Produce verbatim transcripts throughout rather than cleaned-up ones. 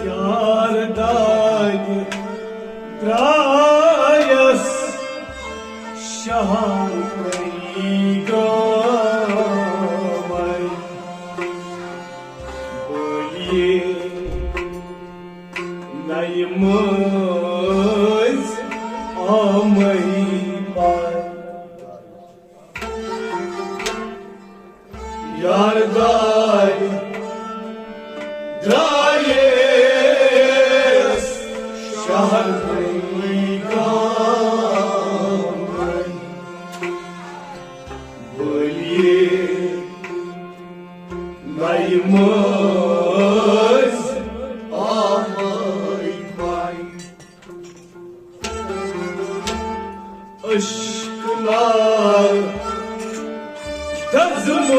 یار دادِ درٛایَس شہر گامَے۔ بٔلۍ نَیہِ مٔنٛزۍ آمَے پَے۔ یار دادِ درٛایَس شہر گامَے۔ بٔلۍ نَیہِ مٔنٛزۍ آمَے پَے۔ اشک نار دزمٕژ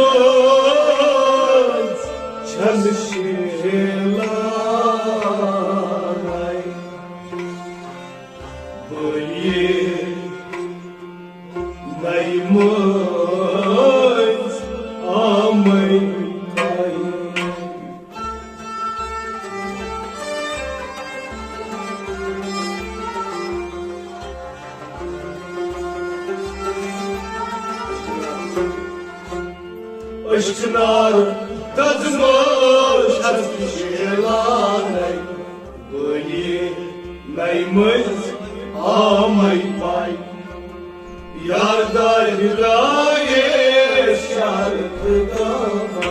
چھَنہٕ شیلانَے۔ بٔلۍ نَیہِ مٔنٛزۍ آمَے پَے۔ اشک نار دزمٕژ چھَنہٕ شیلانَے۔ بٔلۍ نَیہِ مٔنٛزۍ آمَے پَے۔ یار دادِ درٛایَس شہر گامَے۔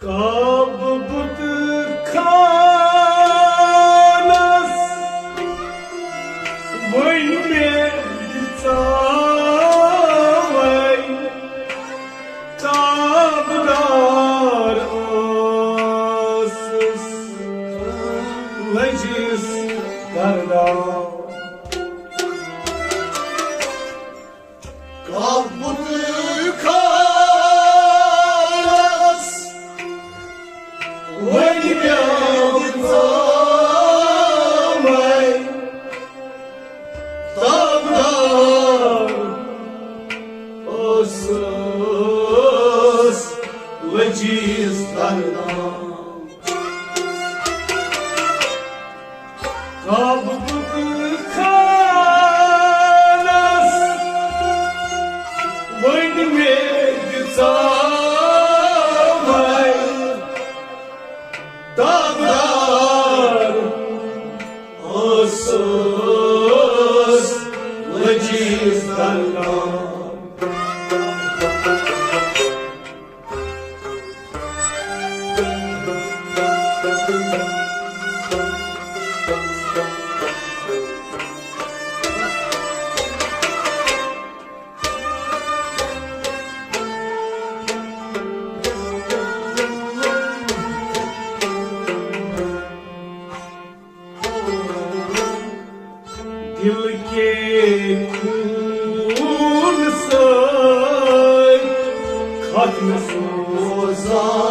کعبہٕ بُت خانس وۄنۍ مےٚ دِژاوَے تابدار اوسُس لٔجِس کردار۔ کعبہٕ بُت خانس وۄنۍ مےٚ دِژاوَے تابدار اوسُس لٔجِس کردار۔ کعبہٕ بُت خانس وۄنۍ مےٚ دِژاوَے تابدار اوسُس لٔجِس کردار۔ دل کے خون سۭتۍ ختم سوزان۔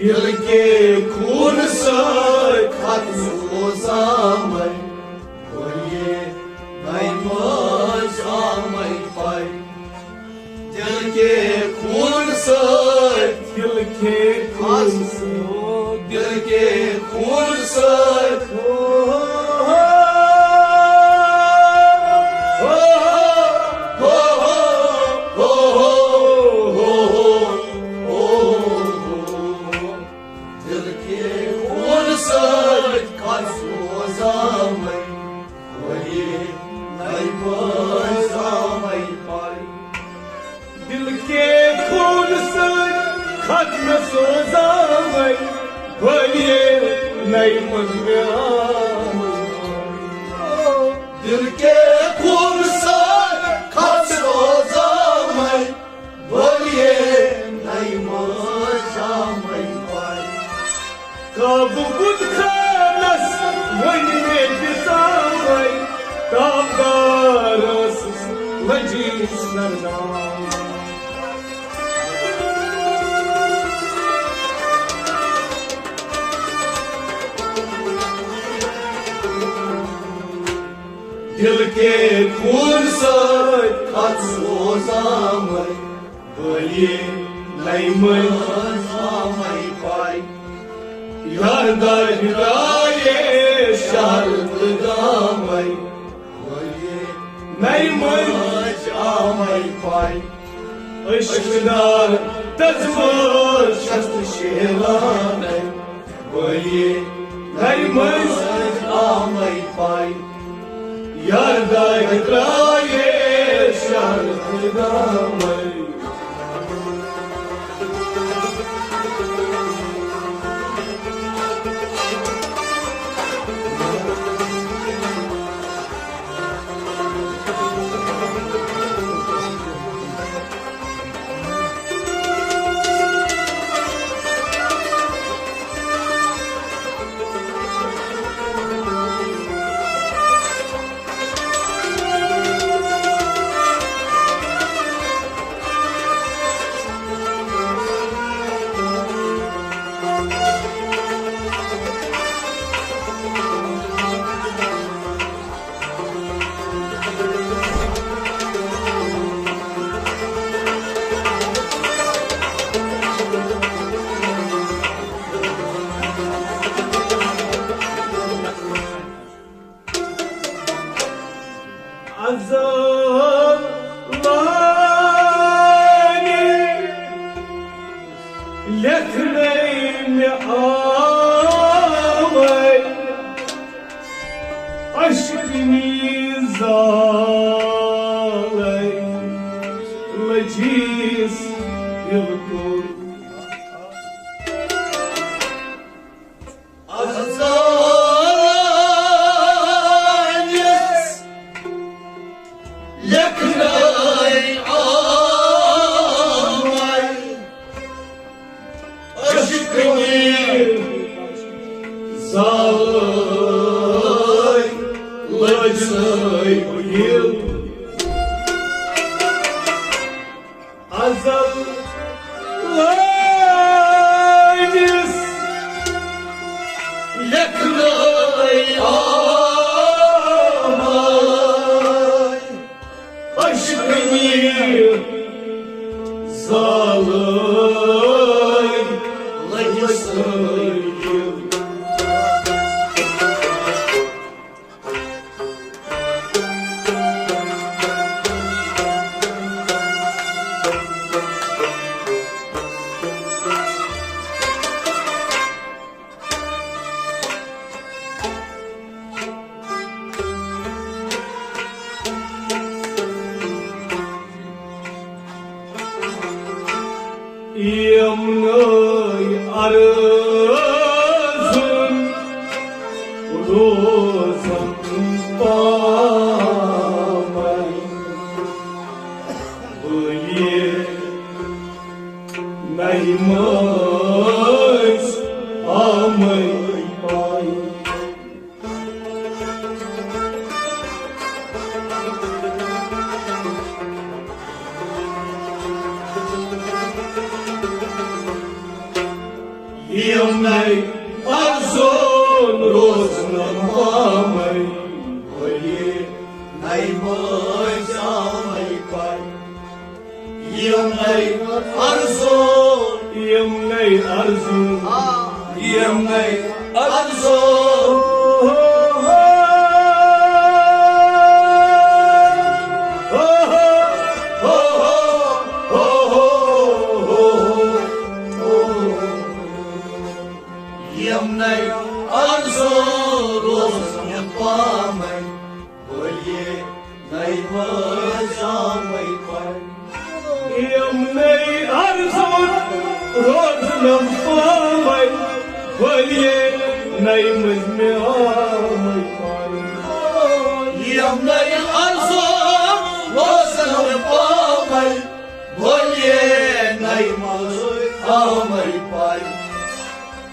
دِل کے خوٗن سۭتۍ کھژوس آمے، بٔلۍ نَے منٛز آمے پَے۔ دِل کے خوٗن سۭتۍ، دِل کے خوٗن سۭتۍ، دِل کے خوٗن سۭتۍ۔ دِل کے خوٗن سۭتۍ کھژوس آمے، بٔلۍ نَے منٛز آمے پَے۔ دِل کے خوٗن سۭتۍ کھژوس آمے، بٔلۍ نَے منٛز آمے۔ دِل کے خوٗن سۭتۍ کھژوس آمے، بٔلۍ نَے منٛز آمے پَے۔ کعبہٕ بُت خانس ؤنۍ مےٚ دِژاوے، تابدار ٲسٕس لٔجیٖس نرناوٕنۍ۔ دِل کے خوٗن سۭتۍ کھژوس آمے، بٔلۍ نَے منٛز آمے پَے۔ یار دادِ درٛایے شہر تہٕ گامے، بٔلۍ نَے منٛز آمے پَے۔ عشق دار دزمٲژ چھَس تہٕ شیلانَے، بٔلۍ نَے منٛز آمَے پَے۔ یار دادِ درٛایے شہر تہٕ گامَے۔ ازل لانہِ لیکھنے مےٚ آوے، اشکنی زالے لجیس بالکل۔ ازلانِس لیکھنے آوے، اشکنی زالے لجنے بالکل۔ ازل لٲنِس لیکھنٲے آماے، اشکنی زالٲے لٔگِس۔ یِمنٕے عرضن روزن پامے بٔلۍ نَے مٔنٛزۍ آمے پاے۔ یِمنٕے ارزون روزنہٕ پامَے، ؤلِیے نَیہِ مٲنٛزِ آمَے پَے۔ یِمنٕے ارزون، یِمنٕے ارزون، یِمنٕے ارزون۔ یِمنٕے ارزون روزنہٕ پامَے، ؤلِیے نَیہِ مٲنٛزِ آمَے پَے۔ یِمنٕے ارزون روزنہٕ پامَے، ؤلِیے نَیہِ مٲنٛزِ آمَے پَے۔ یِمنٕے ارزون روزنہٕ پامَے، ؤلِیے نَیہِ مٲنٛزِ آمَے پَے۔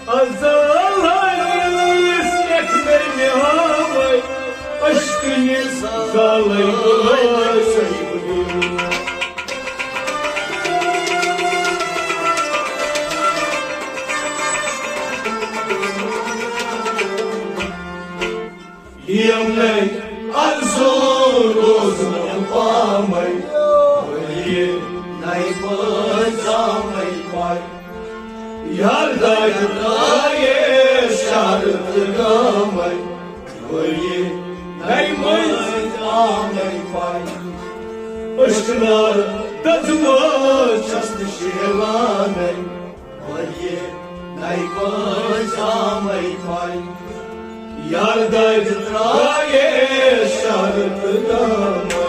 ازل ہٲوِس لیکھنَے مےٚ ہاوَے، عشقہٕ نِس زالَے بُلٲے۔ یِمنٕے ارزون روزنہٕ پامَے، ؤلِیے نَیہِ مٲنٛزِ آمَے پَے۔ یار دادِ درٛایے شہرٕ تہٕ گامَے، ؤلِیے نَیہِ مٲنٛزِ آمَے پَے۔ عشقہٕ نار دٔزمٕژ چھَس نہٕ شیلانَے، ؤلِیے نَیہِ مٲنٛزِ آمَے پَے۔ یار دادِ درٛایے شہرٕ تہٕ گامَے۔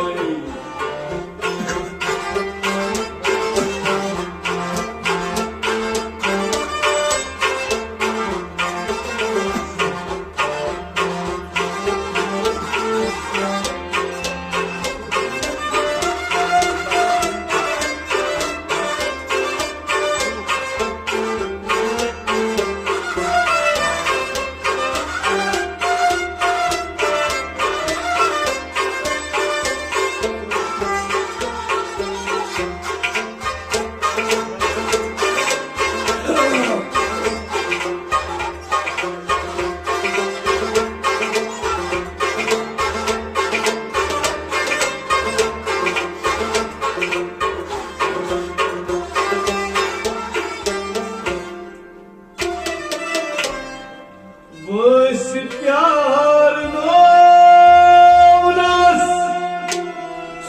وٲنٛسہِ پیارنوونس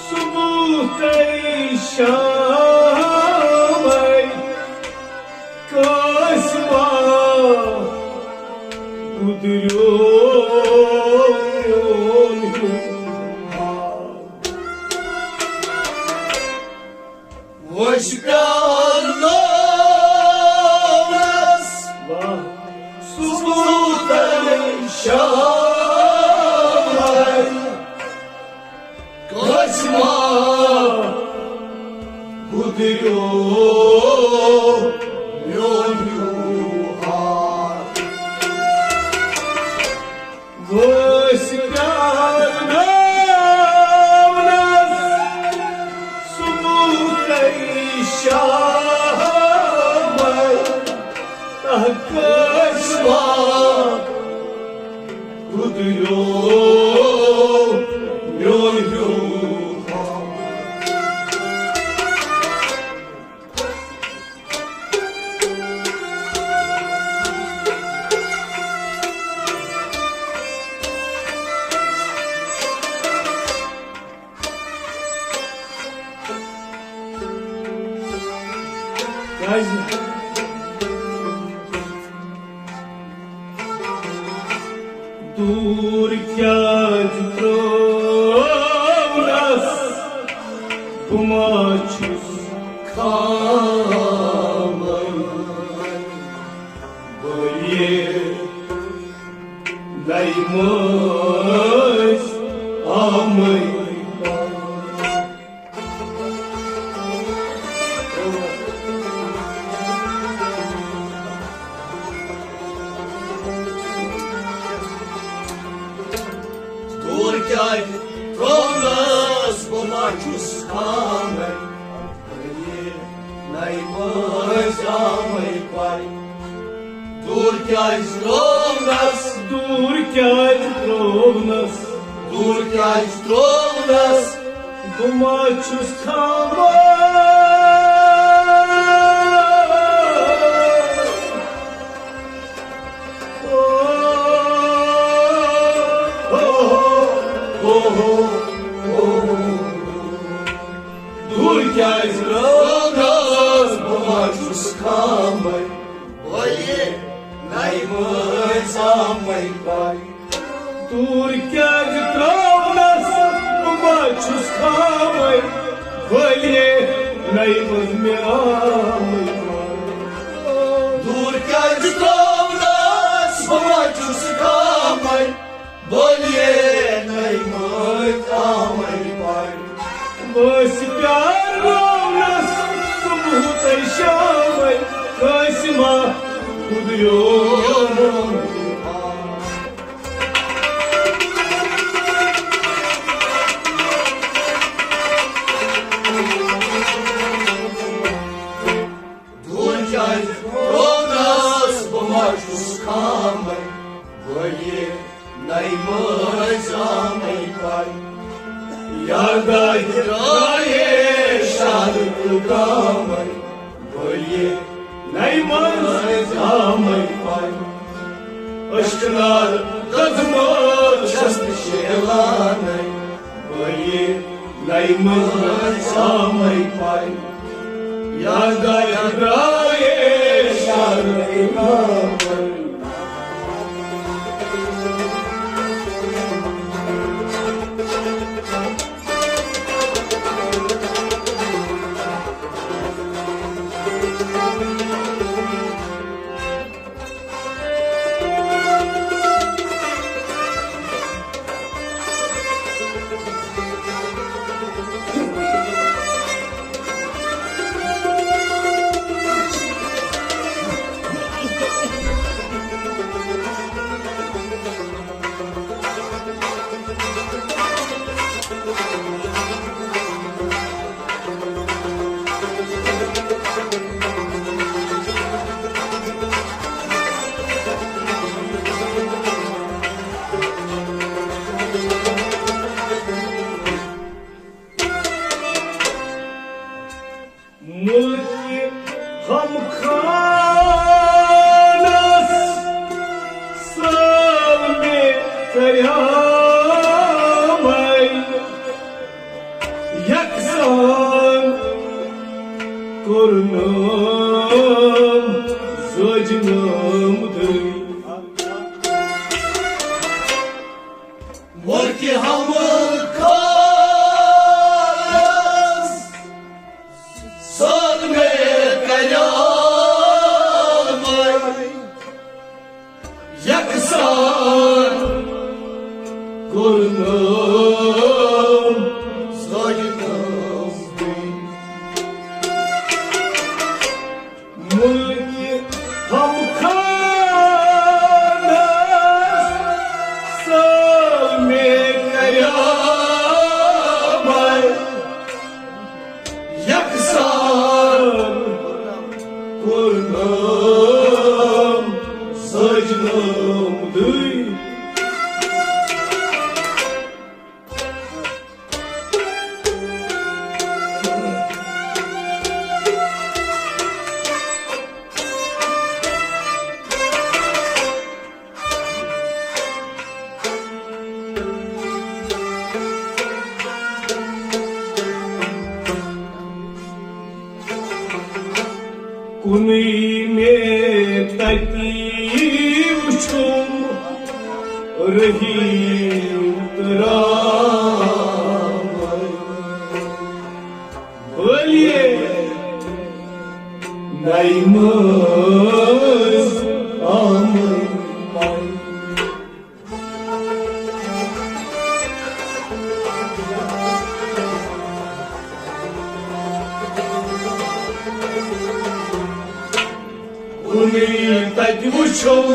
صبحُک تہٕ شامے، کٲنٛسہِ ما گُدریو میون ہیوٗ حال۔ وٕچھ پیالس واہ۔ صبح تہٕ شامے، کٲنٛسہِ ما گُدریو میون ہیوٗ حال۔ وٲنٛسہِ پیارنوونس صبحُک تہٕ شامے، تہٕ کٲنٛسہِ ما گُدریو میون ہیوٗ حال۔ کیٛازِ؟ دوٗر کیٛازِ ترٛوونس بہٕ ما چھُس خامٕے؟ ؤلِیے نَیہِ مٲنٛزِ آمَے۔ دوٗر کیٛازِ ترٛوونس بہٕ ما چھُس خامٕے؟ نَیہِ مٲنٛزِ آمَے پَے۔ دوٗر کیٛازِ ترٛوونس؟ دوٗر کیٛازِ ترٛوونس؟ دوٗر کیٛازِ ترٛوونس؟ بہٕ ما چھُس خاموش؟ او، او، او، او، او۔ دوٗر کیٛازِ ترٛوونس؟ بہٕ ما چھُس خامے؟ بولیے، نَے مٲنۍ زامے پاے۔ دوٗر کیٛازِ ترٛوونس؟ بہٕ ما چھُس خامے؟ بولیے، نَے مٲنۍ مےٚ آمے پاے۔ دوٗر کیٛازِ ترٛوونس؟ بہٕ ما چھُس خامے؟ بولیے، نَے مٲنۍ آمے پاے۔ بہٕ ٲسۍ پیارنس صبح تہٕ شامے، کٲنٛسہِ ما خُدیو۔ دوٗر کیٛازِ ترٛوونس؟ بہٕ ما چھُس خامے؟ بولیے، نَے مٲنۍ زامے پاے۔ یاداے درٛایے شہر تہٕ گامے۔ بولیے، نَے مٲنۍ زامے پاے۔ اشکنار قدمہٕ چھس نہٕ شیلانَے۔ بولیے، نَے مٲنۍ زامے پاے۔ یاداے درٛایے شہر تہٕ گامے۔ مُلکہِ ہم خانس سٲلمہِ کریامے یکسان کوٚرنم زٲجنم دٕے۔ مُلکہِ ہم خانس سٲلمہِ کریامے یکسان کوٚرنم زٲجنم دٕے۔ مُلکہِ ہم خانس سٲلمہِ کریامے یکسان کوٚرنم زٲجنم دٕے۔ کُنُے مےٚ تَتہِ وُچھُم رحیٖم تہٕ رام۔ بولیے، نَے مٲنۍ آمٕتۍ۔ کُنُے تَتہِ وُچھُم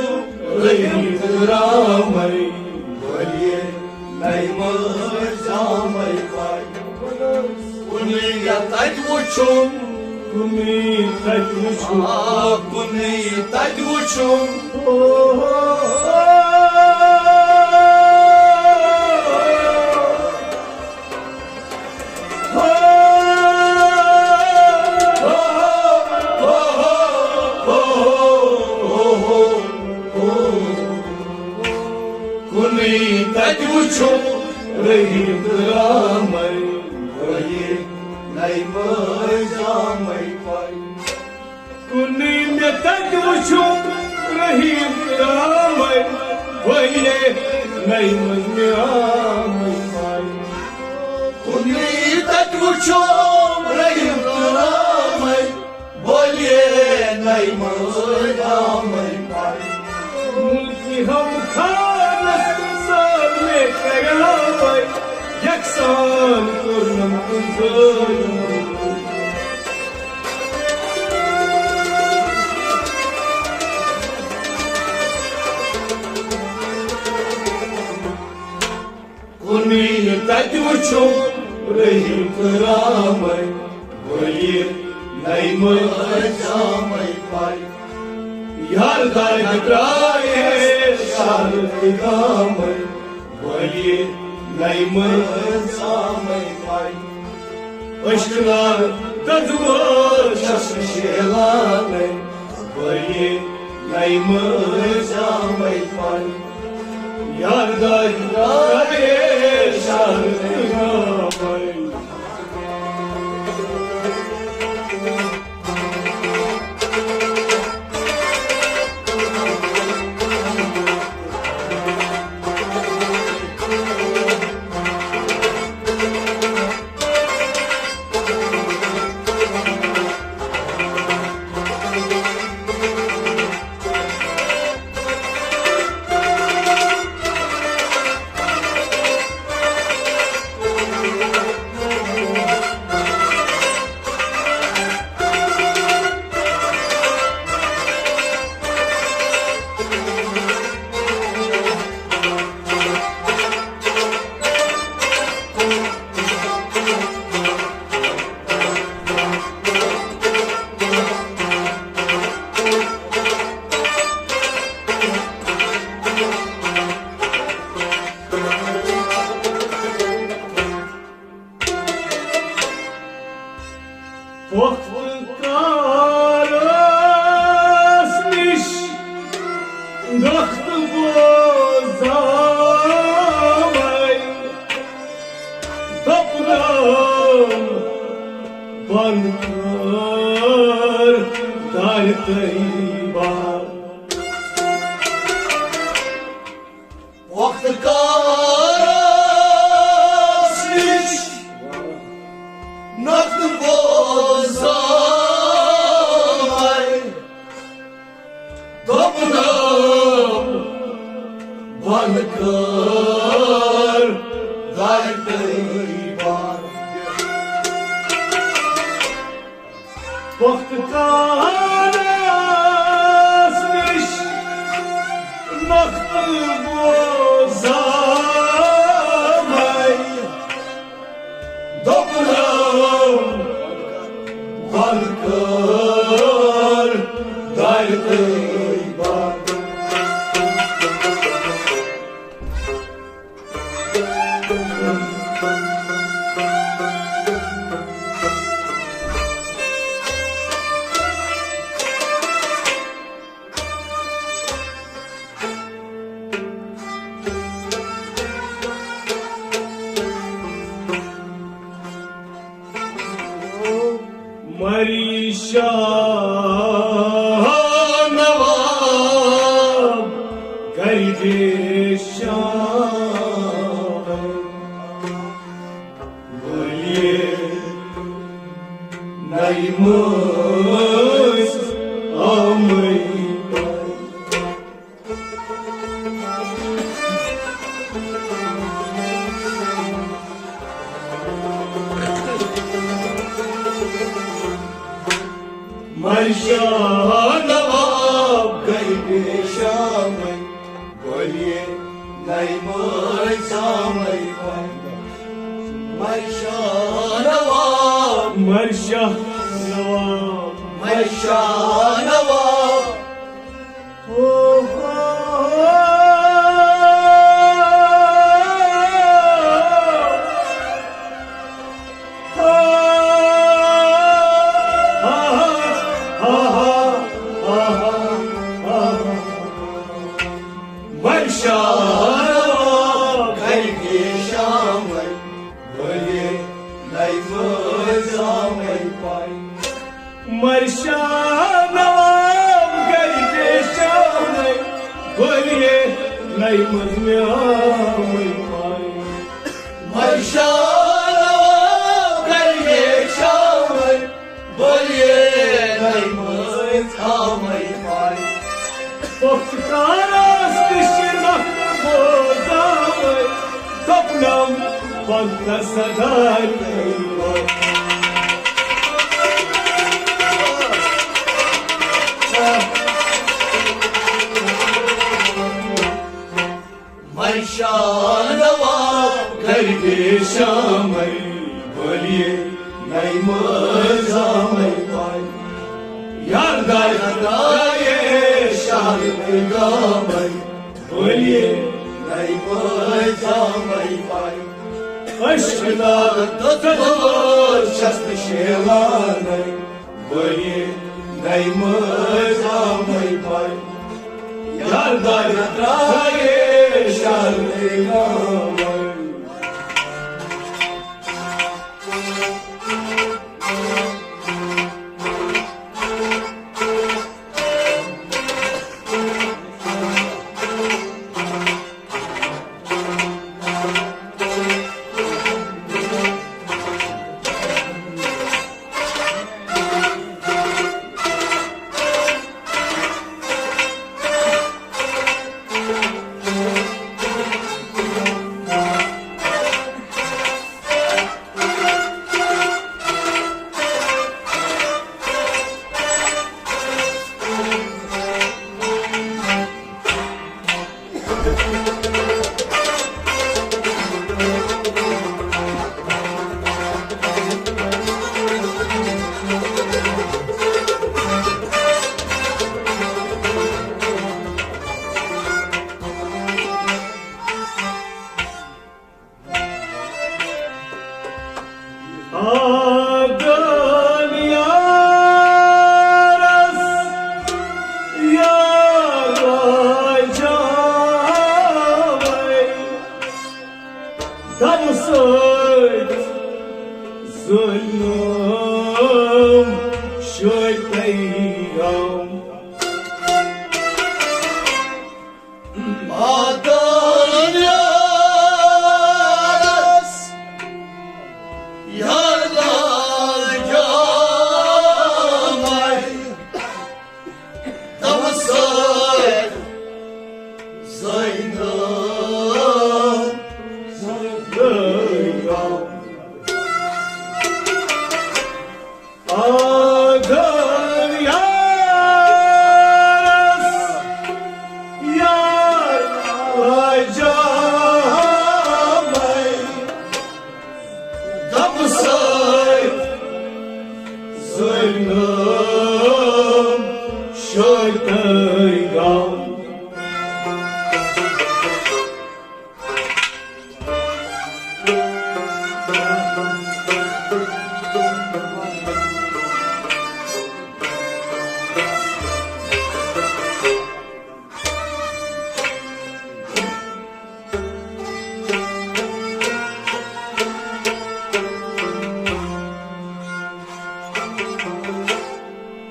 رحیٖم تہٕ رامَے۔ بولیے، نَے مٲنۍ زامَے پاے۔ کُنُے یَتھ تَتہِ وُچھُم۔ کُنُے تَتہِ وُچھُم۔ آ، کُنُے تَتہِ وُچھُم۔ کُنُے تَتہِ وُچھُم رحیٖم تہٕ رامَے، وۄنۍ نَے مٲنۍ زامَے پَے۔ کُنُے مےٚ تَتہِ وُچھُم رحیٖم تہٕ رامَے، وۄنۍ نَے مٲنۍ زامَے پَے۔ کُنُے تَتہِ وُچھُم رحیٖم تہٕ رامَے، بولیے نَے مٲنۍ زامَے پَے۔ مُلکہِ ہم خانَس سۭتۍ مےٚ کریاوَے، یَکسان کوٚرنَم تہٕ زٲیُم۔ کُنُے تَتہِ وُچھُم رحیٖم تہٕ رامَے، وۄنۍ نَے مٲنۍ زامَے پَے۔ یار دادِ درٛایے شہر تہٕ گامَے، وۄنۍ نَے مٲنۍ زامَے پَے۔ اشکنا دزوار شس شیلانَے، وۄنۍ نَے مٲنۍ زامَے پَے۔ یار دادِ درٛایے شہر تہٕ گامَے۔ پۄختہٕ کارَس نِش نۄختہٕ بوزاوَے، دوٚپنَم بنٛد کر دارِ تہٕ بار۔ پۄختہٕ کارَس نِش نۄختہٕ بوزاوَے، دوٚپنَم بنٛد کر دارِ تہٕ بار۔ پۄختہٕ کارَس نِش نۄختہٕ بوزاوَے، دوٚپنَم بنٛد کر دارِ تہٕ بار۔ مری شاہ نواب گری شاہ، بولیے نئی مٲنٛز آمٕے۔ مرشاہ نواب گٔے پیشامٕے، بولیے نئی مٲنٛز آمٕے وۄنۍ۔ مرشاہ نواب، مرشاہ نواب، مرشاہ نواب۔ او مٔنٛزۍ آمٕے پاے۔ مرشاہ نواب گرِ پیش آمٕے، بولیے نَے مٔنٛزۍ مےٚ آمٕے پاے۔ مرشاہ نواب گرِ پیش آمٕے، بولیے نَے مٔنٛزۍ آمٕے پاے۔ پۄختہٕ کارس تہِ چھِ نخرٕ بوزاوٕے، دوٚپنم پنٛژاہ سدارِ مرشاہ نواب گرِ پیش آمٕے، بولیے نَے مٔنٛزۍ آمٕے پاے۔ یار دارِ درٛایے شہر تہٕ گامٕے، بولیے نَے مٔنٛزۍ آمٕے پاے۔ عشق نار دٔژمٕژ چھَس نہٕ شیلانٕے، بولیے نَے مٔنٛزۍ آمٕے پاے۔ یار دارِ درٛایے شہر تہٕ گامٕے۔ آدم یارس یار راجاوے، دم سۭتۍ ظلم شیطان۔ آدم یارس یار راجاوے، دم سۭتۍ ظلم شیطان۔ آدم یارس یار راجاوے، دم سۭتۍ ظلم شیطان۔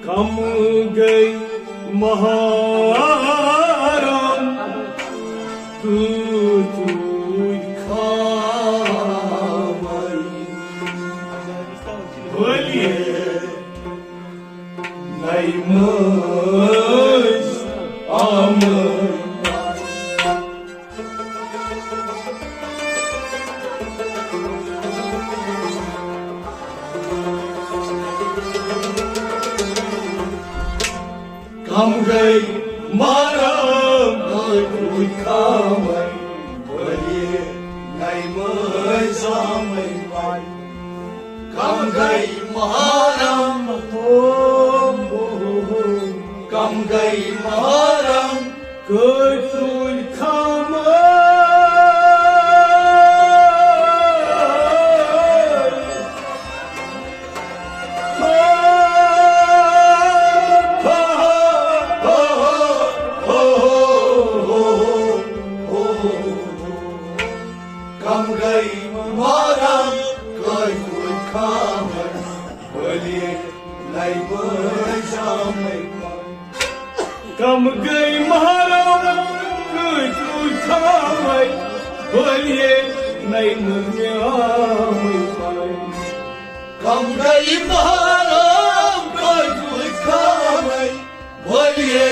کم گٔے محرم تہٕ تُج خامَے۔ بولیے نَے مٔنٛزۍ آمٕے۔ کم گٔے محرم، گٔے روٗدۍ کمٕے، بولیے نَے مٔنٛزۍ آمٕے پاے۔ کم گٔے محرم، ہو، ہو، ہو، ہو۔ کم گٔے محرم، کٔٹۍ روٗدۍ کمٕے۔ کم گٔے محرم، کٔٹۍ روٗدۍ خامے، بولیے، نئی بٲے شامے۔ کم گٔے محرم، کۭتۍ روٗدۍ خامے، بولیے، نئی مٔنٛزۍ آمٕے پاے۔ کم گٔے محرم، کۭتۍ روٗدۍ خامے، بولیے،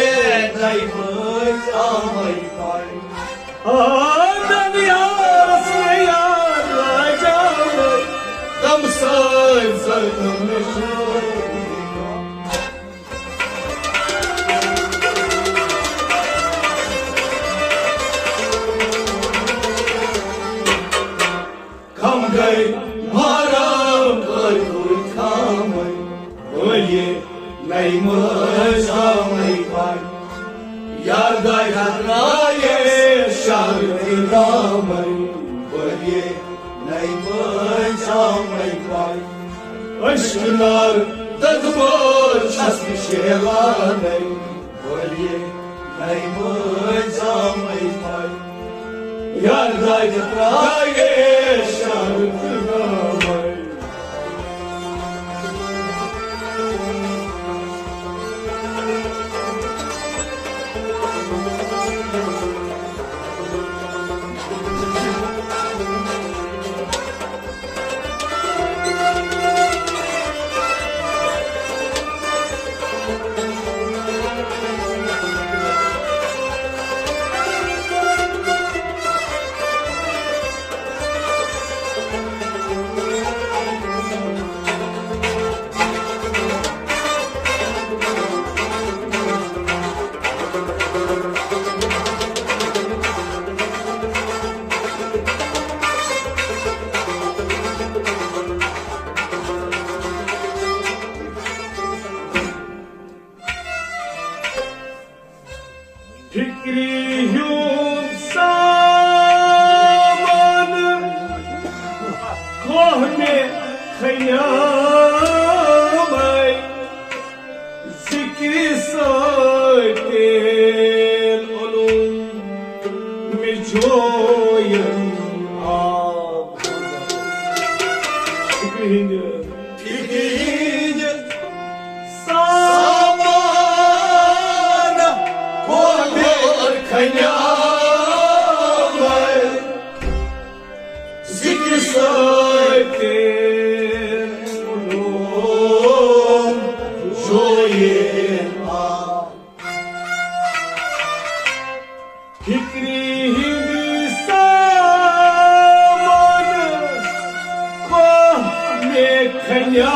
نئی مٔنٛزۍ آمٕے پاے۔ آ، دُنیاہس یار راجاوے، تم سٲرۍ زٲتۍ مےٚ شٲدی۔ کم گٔے محرم، کٔرۍ کھامے، بولیے، نئی مٲنٛزۍ آمٕے پاے۔ یار دادِ درٛایے شہر تہٕ گامے، بولیے، نئی مٲنٛزۍ آمٕے پاے۔ اشک نار دزبور چھس نہٕ شیلانٕے، بولیے، نئی مٲنٛزۍ آمٕے پاے۔ یار دادِ درٛایے شہر تہٕ گامے۔ فکری ہیوٗ سامان کوہ مےٚ خیامے، ذکرِ سۭتۍ تیل اوٚنُم مےٚ جوین آب۔ فکرِ ہٕنٛدِ، فکرِ ہٕنٛدِ سامان کوہ مےٚ خیامے، ذکرِ سۭتۍ تیل اوٚنُم جوین آب۔ فکرِ ہٕنٛدِ سامان کوہ مےٚ خیامے،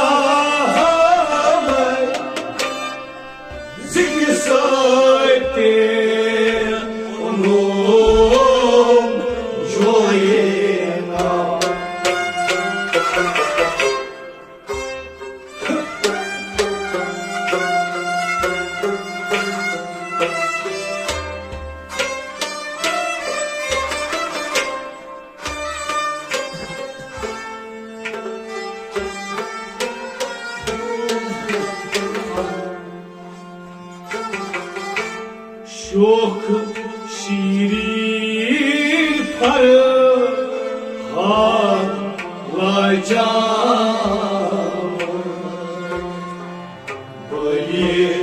ذکرِ سۭتۍ تیل اوٚنُم جوین آب۔ شوخ شیرین فرہاد لاجان، بولیے،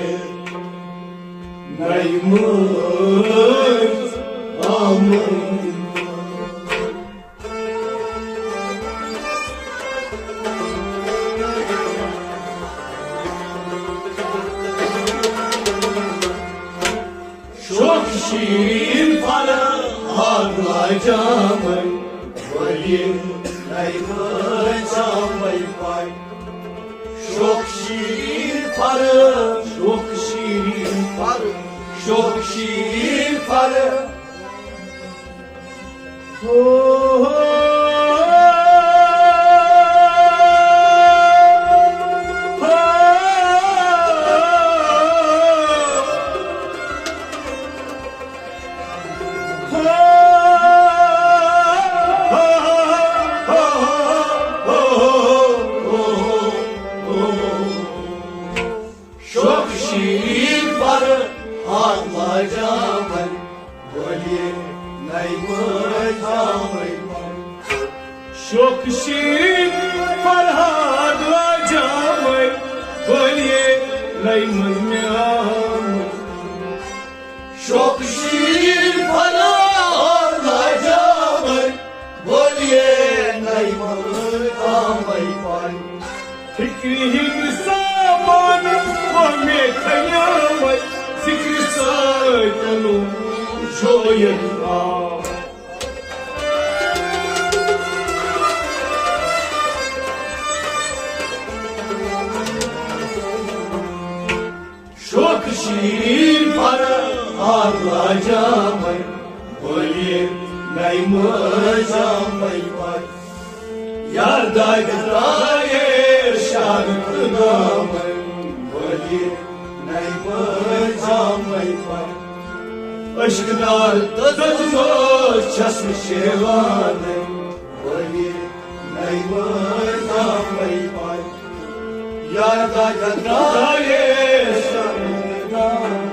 نئی مٲنٛزۍ آمٕے۔ شوخ شیرین فرہاد لاجان، بولیے، نئی مٲنٛزۍ آمٕے پاے۔ شوخ شیرین فرہاد، شوخ شیرین فرہاد، شوخ شیرین فرہاد۔ شوخ شیرین فرہاد لاجان، بولیے، نئی مٲنٛزۍ آمٕے منٛز مےٚ آمٕتۍ۔ شوق شیٖر فنار لاجامٕتۍ، بولیے نَے منٛز آمٕے پَے۔ فِکرِ ہِنٛدۍ سامان گوٚو مےٚ خیامٕتۍ، ذِکرِ سۭتۍ تُلُم جویَن آب۔ شوق شیٖر پر آب لاجامٕے، بولیے نَے منٛز آمٕے پَے۔ یار دادِ ترٛایے شار تہٕ گامٕے، بولیے نَے منٛز آمٕے پَے۔ عشق نار تہٕ دُنیا چھَس نہٕ شیوانٕے، بولیے نَے منٛز آمٕے پَے۔ یار دادِ ترٛایے شار تہٕ گامٕے۔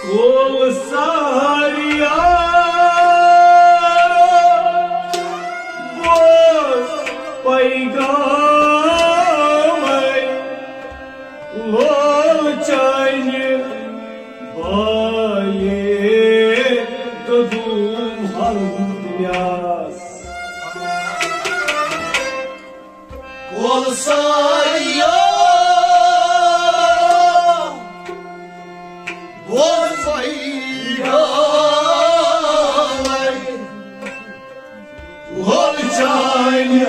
کول ساریا بوز پیغامے، لول چانہِ بالے ددوم ہل دنیاس۔ کول ساریا بوز پیغامے، لول چانہِ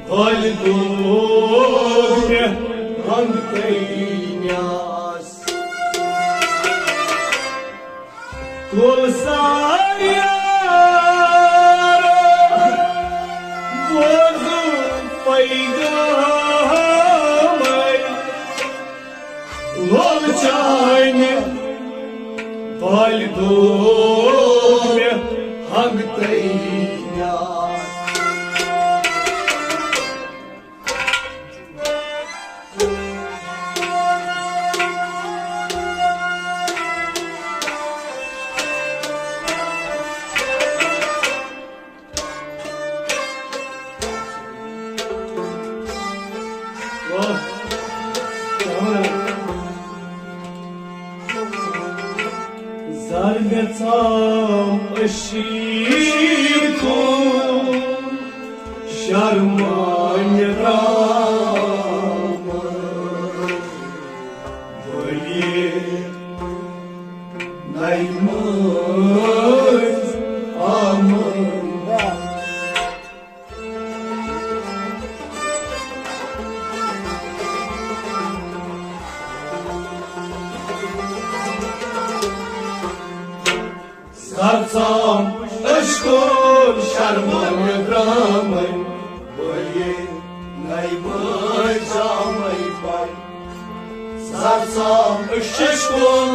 بالہِ دود مےٚ رنگ تہٕ نیاز۔ کول ساریا بوز پیغامے، لول چانہِ بالہِ دود مےٚ ہنگ تہٕ نیاز۔ واہ۔ زر گژھام أشی کُن شرمانہِ رام بلیے نَے منٛز آمٕے۔ سرسام عشقن شرمن درامن، بلیے نَے منٛز آمٕے پَے۔ سرسام عشقن،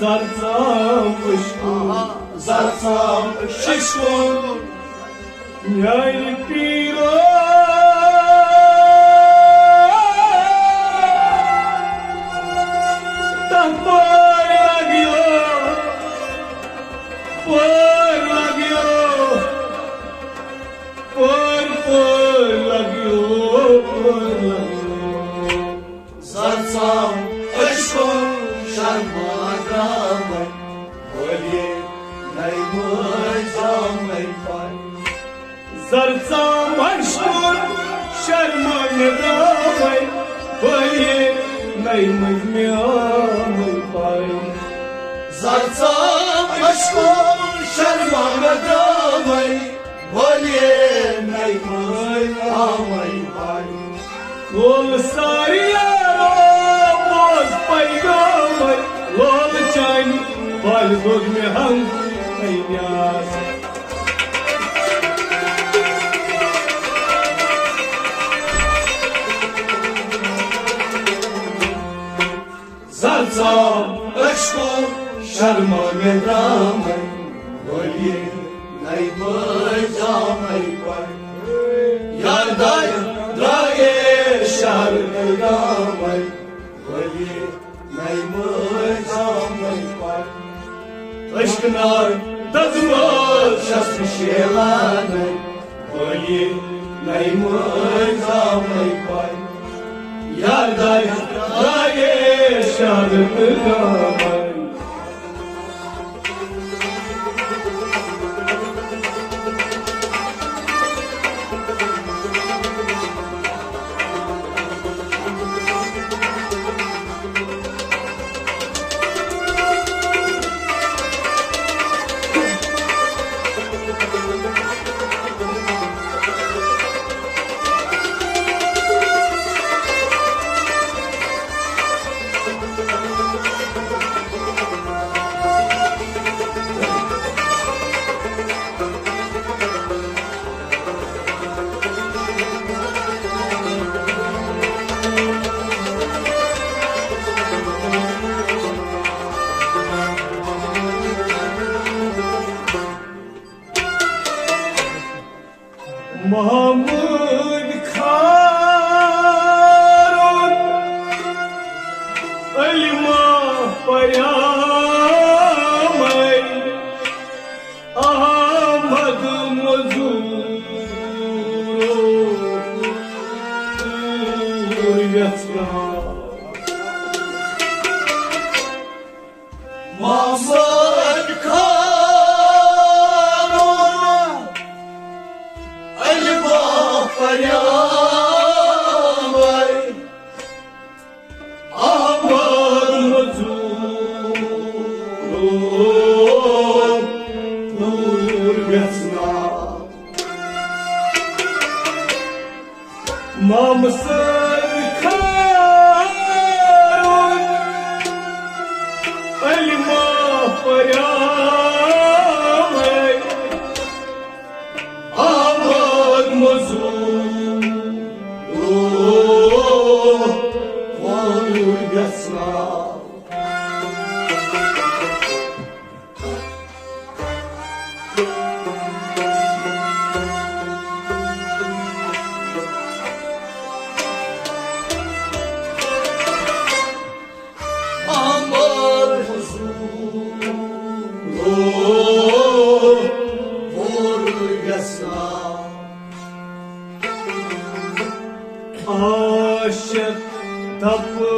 سرسام عشقن، سرسام عشقن۔ میانہِ پیٖرو تَتھ پٲرۍ لَگیو، پٲرۍ لَگیو، پٲرۍ، پٲرۍ لَگیو، پٲرۍ لَگیو۔ سرسام عشقن شرما درامے، بلیے نَے منٛز آمٕے پَے۔ سرسام عشقن شرما درامے، بٔلۍ نَے مٔنٛزۍ مےٚ آمٕے پَے۔ زرژام عشقو شرما مےٚ درٛامَے، بٔلۍ نَے مٔنٛزۍ آمَے پَے۔ لول ساری یارو بوز پیغامے، لول چانہِ پالہِ دوٚد مےٚ ہم اے نیاز۔ زرژام عشقو شرما مےٚ درٛامَے، بٔلۍ نَے مٔنٛزۍ آمَے پَے۔ یار دایہِ درٛایے شہر درٛامَے، بٔلۍ نَے مٔنٛزۍ آمَے پَے۔ عشق نار دزماز چھَس بہٕ شیلانَے، بٔلۍ نَے مٔنٛزۍ آمَے پَے۔ یار دایہِ درٛایے شہر تہٕ گامَے۔ محمود خارون، علما پریامے، احمد مزور، پور یژھان۔ محمد خانو علما پریامے، احمد مزور، نور یژھان۔ مامہٕ سٕنٛدۍ خٲرُن علما پریامے، آباد مزور، وۄنۍ گژھِ نا۔ احمد حضور، وُر گژھان۔ عاشق دپنَے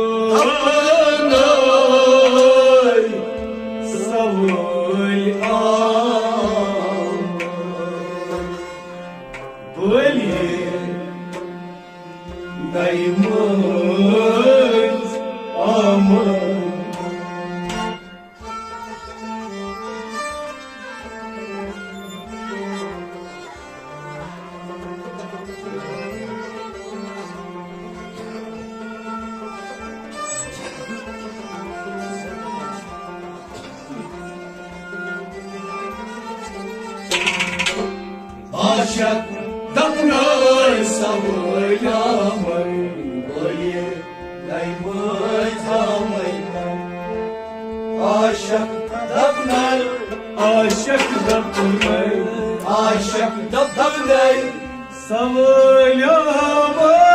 سوٲلۍ آمٕتۍ، بٔلۍ دَے مٔنٛزۍ آمٕتۍ۔ عاشق دپنَے سوٲلۍ آمٕتۍ، بٔلۍ دَے مٔنٛزۍ آمٕتۍ۔ عاشق دپنَے، عاشق دپنَے، عاشق دپنَے سوٲلۍ آمٕتۍ۔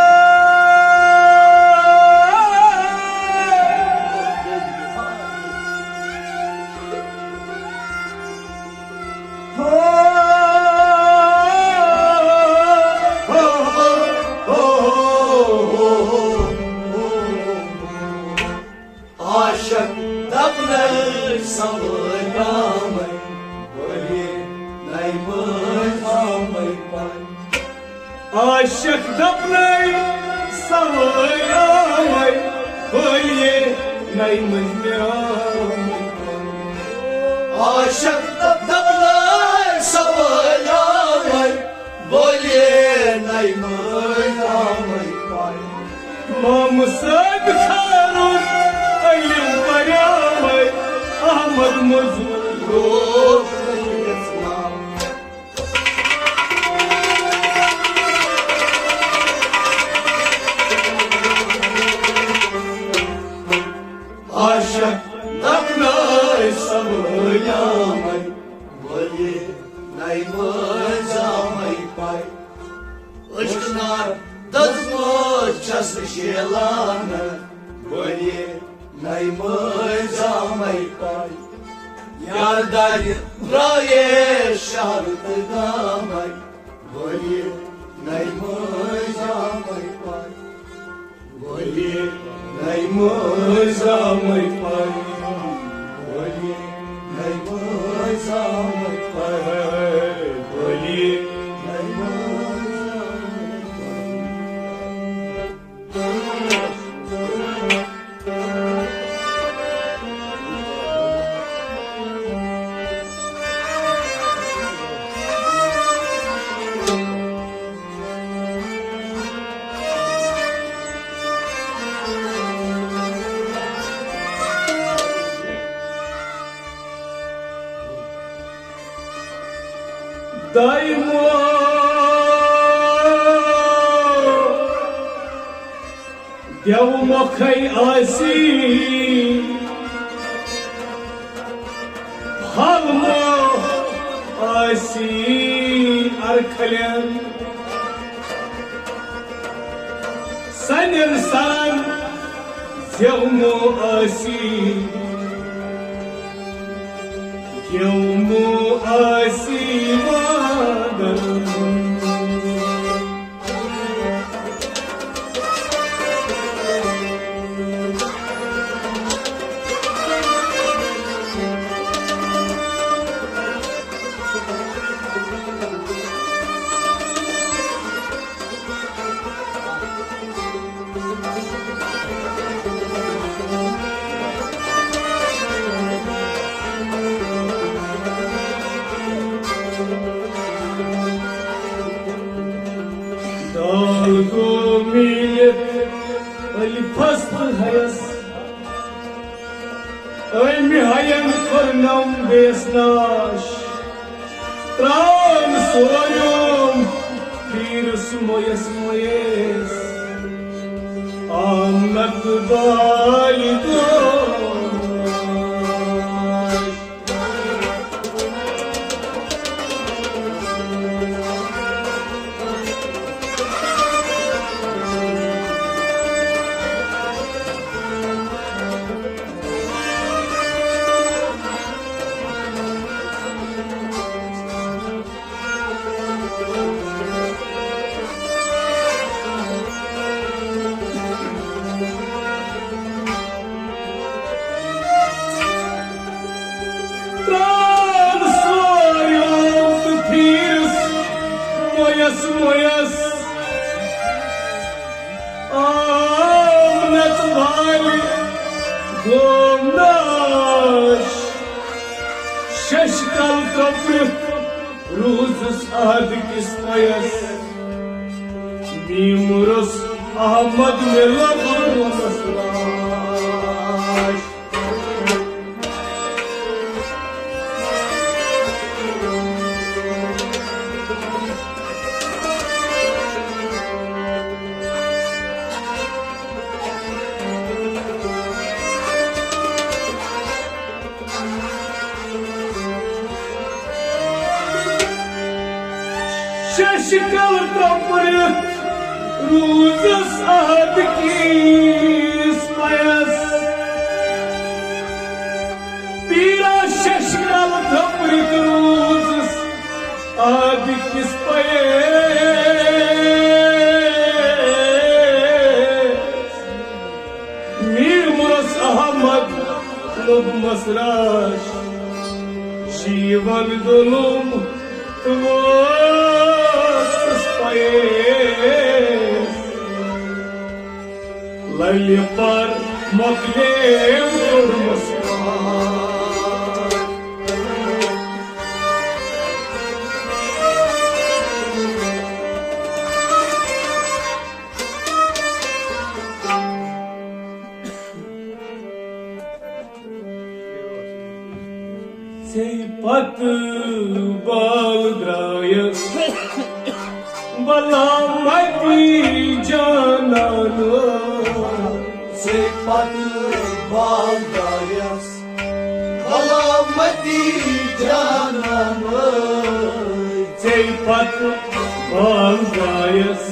عاشق دپنَے سوٲلۍ آمٕتۍ، بٔلۍ دَے مٔنٛزۍ آمٕتۍ پَے۔ عاشق دپنَے سوٲرۍ آوَے، بٲلیے نَیہِ مٔنٛزۍ مےٚ آوَے۔ عاشق تہٕ دَپنَے سوٲرۍ آوَے، بٲلیے نَیہِ مٔنٛزۍ آوَے پَے۔ مامہٕ صٲب خٲرُن علم پریاوَے، احمد مزور گوٚو یَژھ ناو۔ عاشق دَپنَے سوٲرۍ آوَے، بٲلیے نَیہِ مٔنٛزۍ آوَے پَے۔ عشقہٕ نار دٔزمٕژ چھَس شیلان، بٲلیے نَیہِ مٔنٛزۍ آمَے پَے۔ یار دادِ درٛایے شہر تہٕ گامَے، بٲلیے نَیہِ مٔنٛزۍ آمَے پَے۔ بٲلیے نَیہِ مٔنٛزۍ آمَے پَے۔ بٲلیے نَیہِ مٔنٛزۍ آمَے پَے۔ بٲلیے نَیہِ مٔنٛزۍ آمَے پَے۔ دایمو دیو مۄکھے آسی، پھل مۄکھ آسی ارکھلٮ۪ن۔ سنٮ۪ن سرن زیومو آسی، گیومو آسی وادن۔ دال گوٚو میٖلِتھ ألفس تہٕ ہیس، أمۍ ہین کٔرنم بیٚیِس ناش۔ ترٛام سوریوم پیٖرس مویس مویس، آمنت بالہِ دوش۔ ترٛام سوریوم تہٕ پھیٖرِس مویس مویس۔ آمنت والہِ گوم ناش۔ ششکل ترٛپرِتھ روٗزُس عہد کِس پَیَس۔ میٖمرس احمد مےٚ لوٚبمُت لاش۔ ششکل ترٛپرِتھ روٗزُس عہد کِس پَیَس۔ پیٖرا ششکل ترٛپرِتھ روٗزُس عہد کِس پَیَس۔ میٖمرس احمد لوٚبمَس راش، شیٖون گوٚلُم تہٕ ووتُس پَیَس۔ للہِ پر مۄکلیو کوٚرمُت۔ ژے پتہٕ بال درٛایس غلامتی جانان۔ ژے پتہٕ بال درٛایس غلامتی جانان۔ ژے پتہٕ بال درٛایس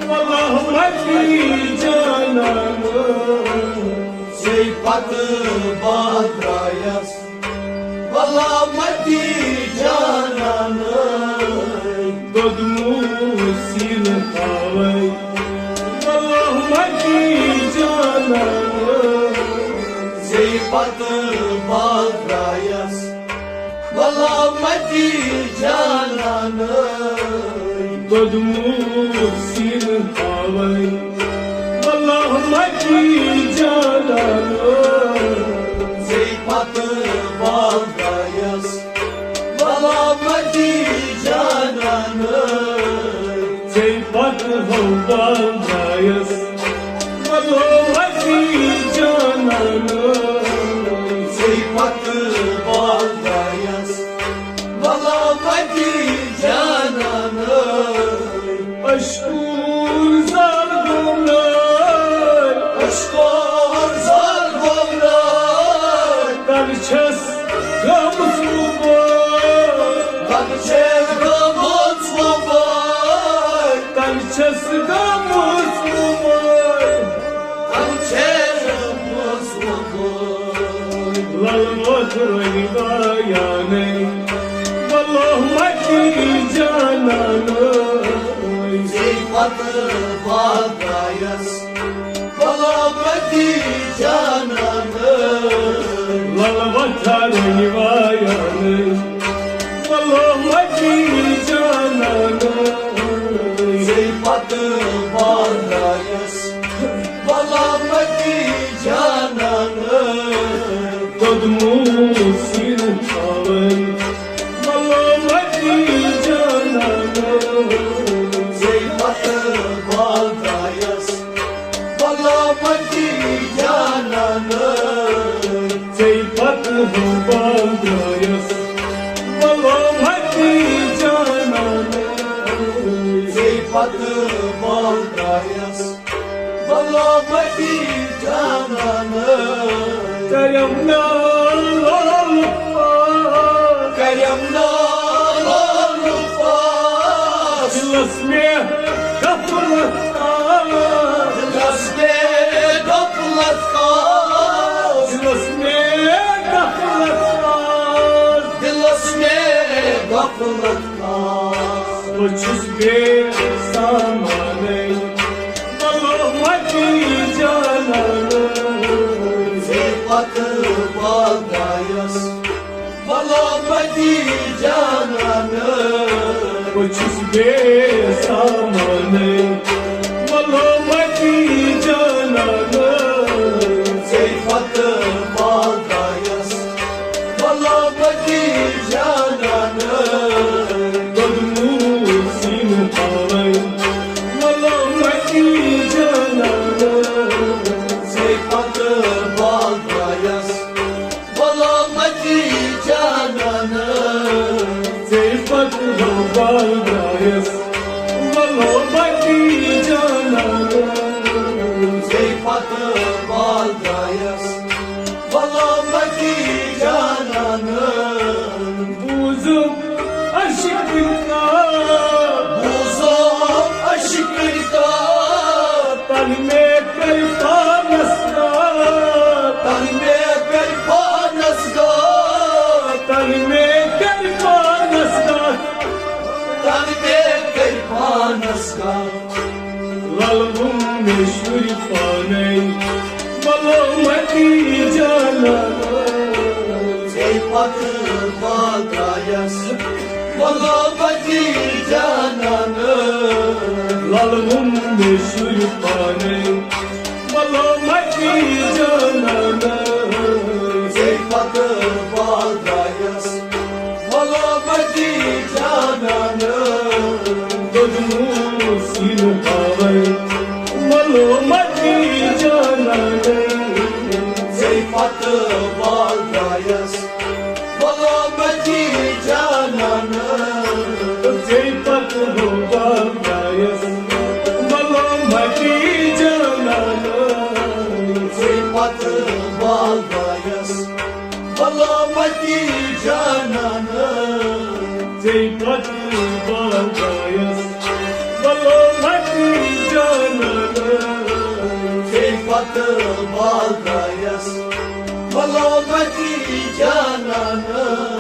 غلامتی جانان۔ ژے پتہٕ بال درٛایس غلامتی جانان۔ دۄدمُت سیٖنہٕ تھاوَے غلامتی جانان۔ ژے پتہٕ بال درٛایس غلامتی جانان۔ دۄدمُت سیٖنہٕ تھاوَے غلامتی جانان۔ ژے پتہٕ بال درٛایس غلامتی جانان۔ ژے پتہٕ ہو بال درٛایس غلامتی جانان۔ ژے پتہٕ بال درٛایس غلامتی جانان۔ اشکور زال گوٚو نٲلۍ۔ اشکور زال گوٚو نٲلۍ۔ تَلہٕ چھَس گٔمٕژ وُبٲے۔ تَلہٕ چھَس گٔمٕژ وُبٲے۔ تَلہٕ چھَس گٔمٕژ وُبٲے۔ تَلہٕ چھَس گٔمٕژ وُبٲے۔ لَلہٕ وۄتھ رۄنہِ بیانَے غلامتی جانان۔ ژے پتہٕ بال درٛایس غلامتی جانان۔ لَلہٕ وۄتھ رۄنہِ بیانَے غلامتی جانان۔ ژے پتہٕ بال درٛایس غلامتی جانان۔ دۄدمُت سیٖنہٕ تھاوَے غلامتی جانان۔ ژے پتہٕ بال درٛایس غلامتی جانان۔ ژے پتہٕ ہو بال درٛایس غلامتی جانان۔ ژے پتہٕ بال درٛایس غلامتی جانان۔ کرم نال لال پاس۔ کرم نال لال پاس۔ دِلس مےٚ غفلت آس۔ دِلس مےٚ غفلت آس۔ دِلس مےٚ غفلت آس۔ دِلس مےٚ غفلت آس۔ بہٕ چھُس بے سامانَے غلامتی جانان۔ ژے پتہٕ بال درٛایس غلامتی جانان۔ بہٕ چھُس بے سامانَے غلامتی جانان۔ ژے پتہٕ بال درٛایس غلامتی جانان۔ دۄدمُت سیٖنہٕ تھاوَے غلامتی جانان۔ ژے پتہٕ بال درٛایس غلامتی جانان۔ ژے پتہٕ ہو بال درٛایس غلامتی جانان۔ ژے پتہٕ بال درٛایس غلامتی جانان۔ بوٗزُم عشقٕنۍ کتھ۔ بوٗزُم عشقٕنۍ کتھ۔ تَلہٕ مےٚ کٔرۍ پانس گاش۔ تَلہٕ مےٚ کٔرۍ پانس گاش۔ تَلہٕ مےٚ کٔرۍ پانس گاش۔ تَلہٕ مےٚ کٔرۍ پانس گاش۔ لَلہٕ ووٚن مےٚ شُرۍ پانَے غلامتی جانان۔ ژے پتہٕ بال درٛایس غلامتی جانان۔ لَلہٕ ووٚن مےٚ شُرۍ پانَے ملومتی جانانٕے، ژے پتہٕ بال درٛایس۔ ملومتی جانانٕے، ژے پتہٕ بال درٛایس۔ ملومتی جانانٕے، ژے پتہٕ بال درٛایس۔ ملومتی جانانٕے، ژے پتہٕ بال درٛایس۔ ملومتی جانانٕے، ژے پتہٕ بال درٛایس۔ ملومتی جانانٕے،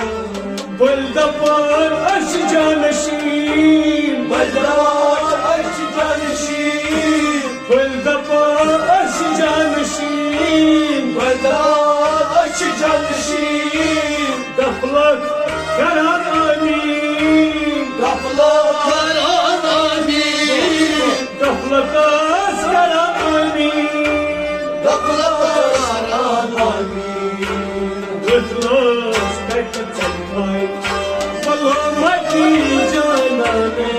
بٔلۍ دپان أسۍ چھِ جانشین۔ بٔلۍ دپان أسۍ چھِ جانشین۔ بٔلۍ دپان أسۍ چھِ جانشین۔ بٔلۍ دپان أسۍ چھِ جانشین۔ غفلت کران آمیٖن۔ غفلت کران آمیٖن۔ غفلت ٲس کران آمیٖن۔ غفلت ٲس کران آمیٖن۔ غفلت ٲس کران آمیٖن۔ ملومتی جانانٕے،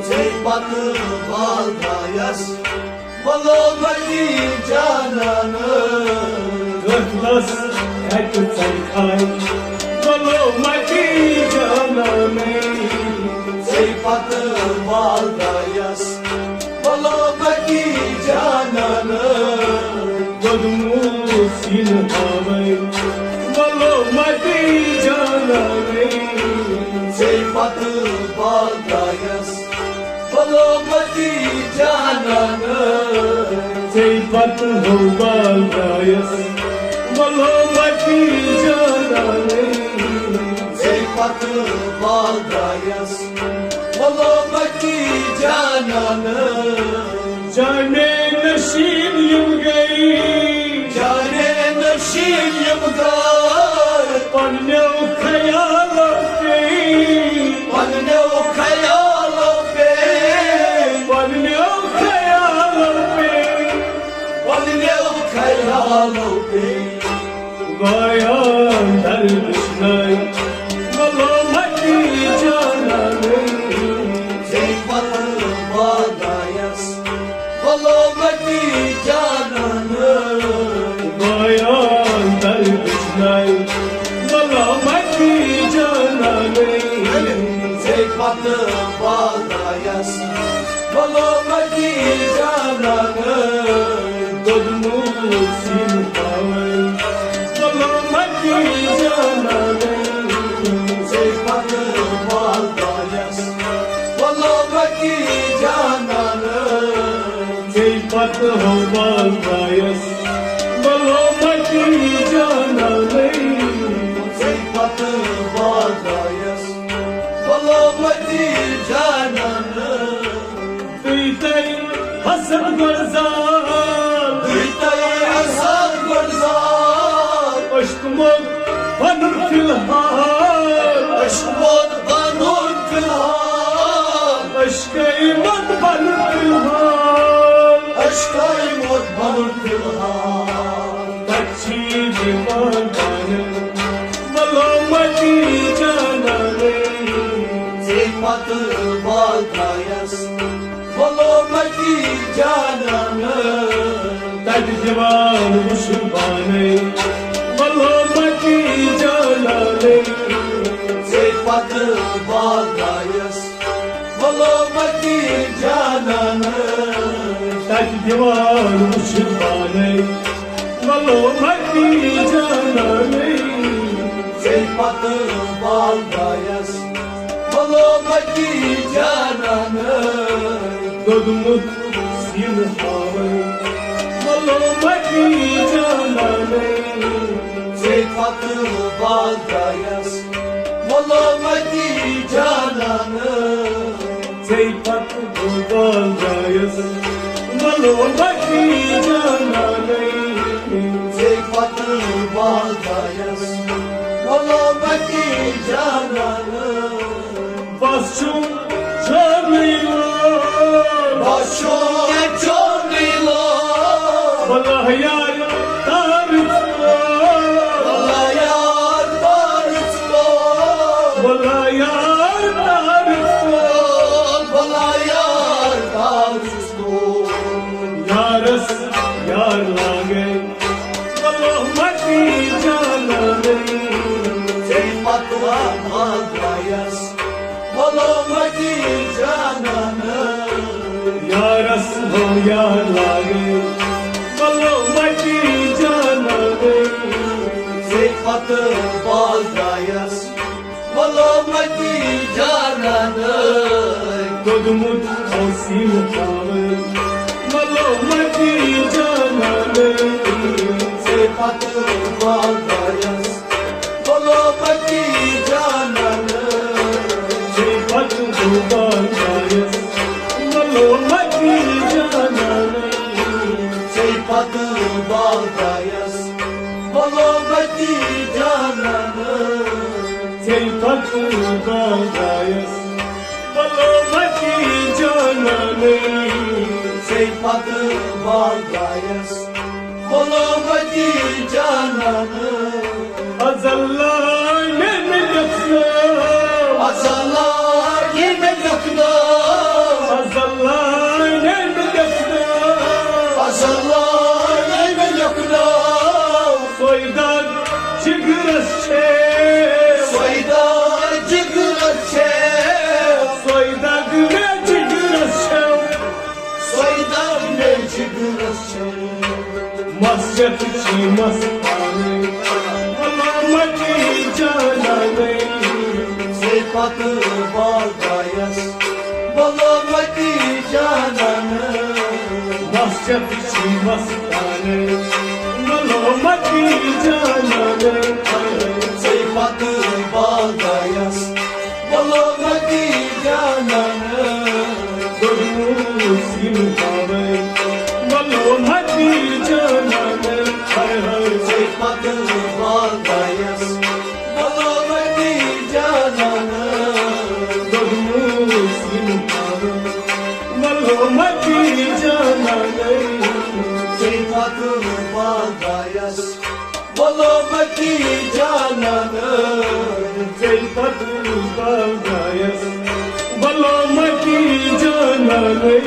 ژے پتہٕ بال درٛایس۔ ملومتی جانانٕے، غفلت اتہِ ژے کھاے۔ ملومتی جانانٕے، ژے پتہٕ بال درٛایس۔ ملومتی جانانٕے، دوٚدمُت سیٖنہٕ ہاوے۔ ملومتی جانانٕے، ژے پتہٕ بال درٛایس۔ ملومتی جانانٕے، ژے پتہٕ ہو بال درٛایس۔ ملومتی جانانٕے، ژے پتہٕ بال درٛایس۔ ملومتی جانانٕے، جانے نشین یِم گٔے۔ جانے نشین یِم گٔے۔ پننیو خیالو پیٚیہِ۔ پننیو خیالو پیٚیہِ۔ پننیو خیالو پیٚیہِ۔ پننیو خیالو پیٚیہِ۔ وایان درد شناے، ملومتی جانانٕے، ژے پتہٕ بال درٛایس۔ ملومتی جانانٕے، وایان درد شناے، ملومتی جانانٕے، ژے پتہٕ بال درٛایس۔ ملومتی جانانٕے، دوٚدمُت سیٖنہٕ تھاوے۔ ملومتی جانانٕے، ژے پتہٕ بال درٛایس۔ ملومتی جانانٕے، ژے پتہٕ ہو بال درٛایس۔ ملومتی جانانٕے، ژے پتہٕ بال درٛایس۔ ملومتی جانانٕے، تُہۍ تۄہہِ حسن گۄڈٕ زال۔ تُہۍ تۄہہِ حسن گۄڈٕ زال۔ عشق موت پنُن فی الحال۔ عشق موت پنُن فی الحال۔ عشقے موت پنُن فی الحال۔ عشقے موت پنُن فی الحال۔ تَتہِ چھِ یِوان پانہٕ ملومتی جانانٕے۔ ژے پتہٕ بال درٛایس ملومتی جانانٕے۔ تَتہِ دِوان وُچھُن پانَے ملومتی جانانٕے۔ ژے پتہٕ بال درٛایس ملومتی جانانٕے۔ تَتہِ دِوان وُچھُن پانَے ملومتی جانانٕے۔ ژے پتہٕ بال درٛایس ملومتی جانانٕے۔ دوٚدمُت سیٖنہٕ ہاوے ملومتی جانانٕے۔ ژے پتہٕ بال درٛایس ملومتی جانانٕے۔ ژے پتہٕ بال درٛایس ملومتی جانانٕے۔ ژے پتہٕ بال درٛایس ملومتی جانانٕے۔ بس چھُم چونٕے لوگ۔ بس چھُم چونٕے لوگ۔ بلاہ یار تارٕ ژور۔ بلاہ یار تارٕ ژور۔ بلاہ یار تارٕ ژور۔ بلاہ یار یار لاگے، ملامتی جانانے، ژے پتہٕ باز درٛایس، ملامتی جانانے۔ دوٚدمُت اوس یہِ مُقامہٕ، ملامتی جانانے، ژے پتہٕ باز درٛایس، ملامتی جانانے۔ ژے پتہٕ بہٕ باز درٛایس، ملامتی جانانے۔ ژے پتہٕ باز درٛایس، ملامتی جانانے۔ ژے پتہٕ باز درٛایس، ملامتی جانانے۔ ژے پتہٕ باز درٛایس، ملامتی جانانے۔ از اللہ نے مےٚ لیوٚکھ ناو۔ از اللہ نے مےٚ لیوٚکھ ناو۔ از اللہ نے مےٚ لیوٚکھ ناو۔ از اللہ نے مےٚ لیوٚکھ ناو۔ سوے دگ جگرس چھے۔ سوے دگ جگرس چھے۔ سوے دگ مےٚ جگرس چھے۔ سوے دگ مےٚ جگرس چھے۔ مسجد چھی مستانٕے، ملامتی جانانے۔ ژے پتہٕ باز درٛایس، ملامتی جانانے۔ مسجد چھی مستانٕے، ملامتی جانانے۔ ژے پتہٕ باز درٛایس، ملامتی جانانے۔ دوٚدمُت یہِ مُقامہٕ، ملامتی جانانے۔ ہاے ہاے۔ ژے پتہٕ باز درٛایس، ملامتی جانانے۔ دوٚدمُت یہِ مُقامہٕ، ملامتی جانانے۔ ژے پتہٕ باز درٛایس، ملامتی جانانے۔ ژے پتہٕ باز درٛایس، ملامتی جانانے۔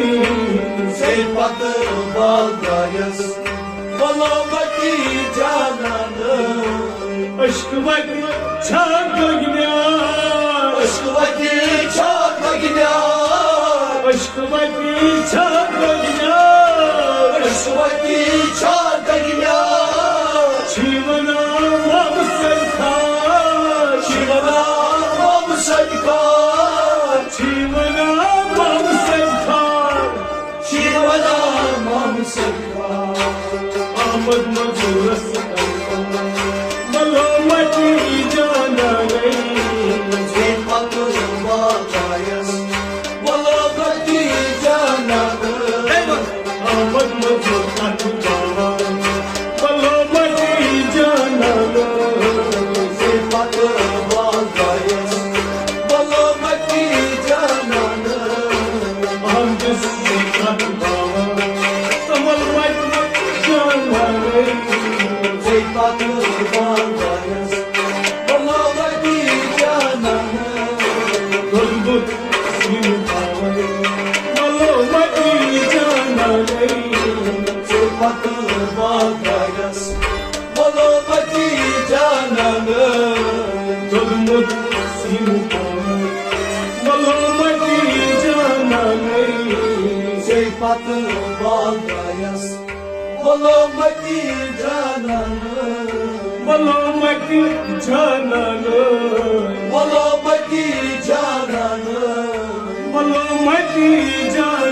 ژے پتہٕ باز درٛایس، ملامتی جانانے۔ عشق وتہِ چھا گۄگنیار؟ عشق وتہِ چھا گۄگنیار؟ عشق وتی چھا دنیا، عشق وتی چھا دنیا۔ چھی ونان مام سرکار، چھی ونان مام سرکار۔ چھی ونان مام سرکار، چھی ونان مام سرکار۔ احمد منظورس ملامتی جانانے۔ ژے پتہٕ باز درٛایس، ملامتی جانانے۔ احمد منظور اتھ باوان، ملامتی جانانے۔ ژے پتہٕ باز درٛایس، ملامتی جانانے۔ احمد اتھ باوان، ملامتی جانانے۔ ژے پتہٕ باز درٛایس، ملامتی جانانے۔ دوٚدمُت یہِ مُقامہٕ، ملامتی جانانے۔ ژے پتہٕ باز درٛایس، ملامتی جانانے۔ دوٚدمُت یہِ مُقامہٕ، ملامتی جانانے۔ ژے پتہٕ باز درٛایس، ملامتی جانانے۔ ملامتی جانانے۔ ملامتی جانانے۔ ملامتی جانانے۔